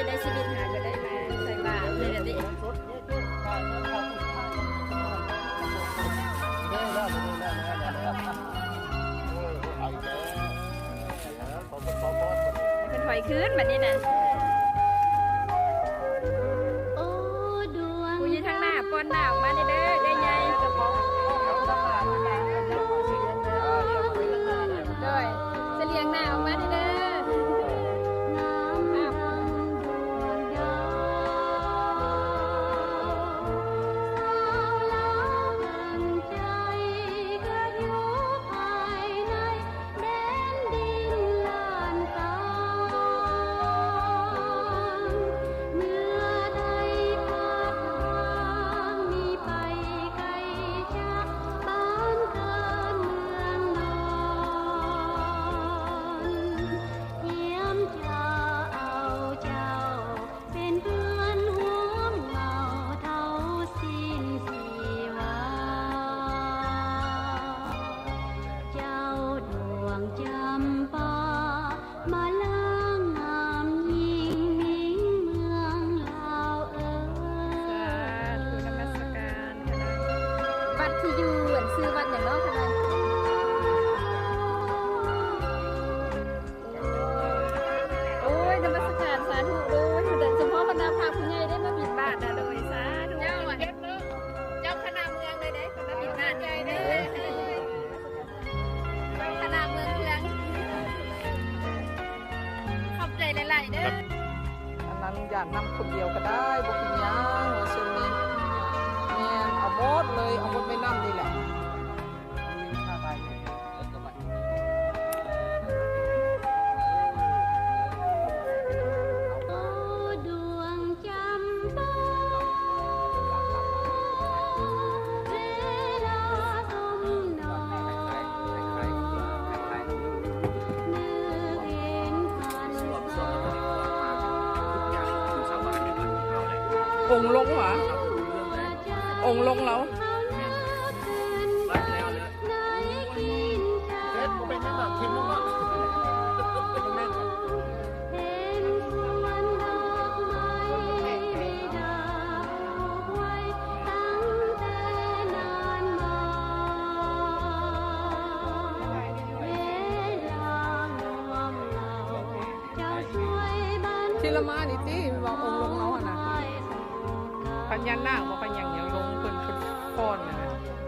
ໄດ້ຊີວິດຫາກໍໄດ້ມາໃສ່ບາດນີ້ແຫຼະຕິ. ເພິ່ນຖອຍຄືນບັດນີ້ນະ. ຜູ້ຢູ່ທາງໜ້າປ້ອນໜ້າອອກມາແດ່ເດີ ເອື້ອຍໃຫຍ່. ໂດຍ ສະຫຼຽງໜ້າອອກມາແດ່ເດີ. ສາທຸ ນະມັດສະການ. ວັດທີ່ຢູ່ ອັນ ຊື່ວັດຫຍັງເນາະຄະນະ? ໂອ້ຍ ນະມັດສະການ ສາທຸ. ໂດຍ ໂດຍສະເພາະບັນດາພະຜູ້ໃຫຍ່ໄດ້ມາບິນບາດນະ. ໂດຍ ສາທຸ. ເຈົ້າ ເຈົ້າຄະນະເມືອງເລີຍເດ້ ມາບິນບາດໃຫຍ່ເດ້. ເຈົ້າຄະນະເມືອງເມືອງ ຂອບໃຈຫຼາຍໆເດີ. ອັນນັ້ນຢາກນຳຄົນດຽວກໍໄດ້ ບໍ່ເປັນຫຍັງ ວ່າຊັ້ນນີ້. ແມ່ນ ເອົາໝົດເລີຍ ເອົາໝົດໄວ້ນຳນີ້ແຫຼະ. ອົງລົງຫວາ? ອົງລົງແລ້ວ. ທີ່ລະມານີ້ຕິ ເວົ້າອົງລົງເອົາຫັ້ນນະ ພະຍານາກບໍ່ ພະຫຍັງຫຍັງລົງ ເພິ່ນ ເພິ່ນຟ້ອນຫັ້ນນະ.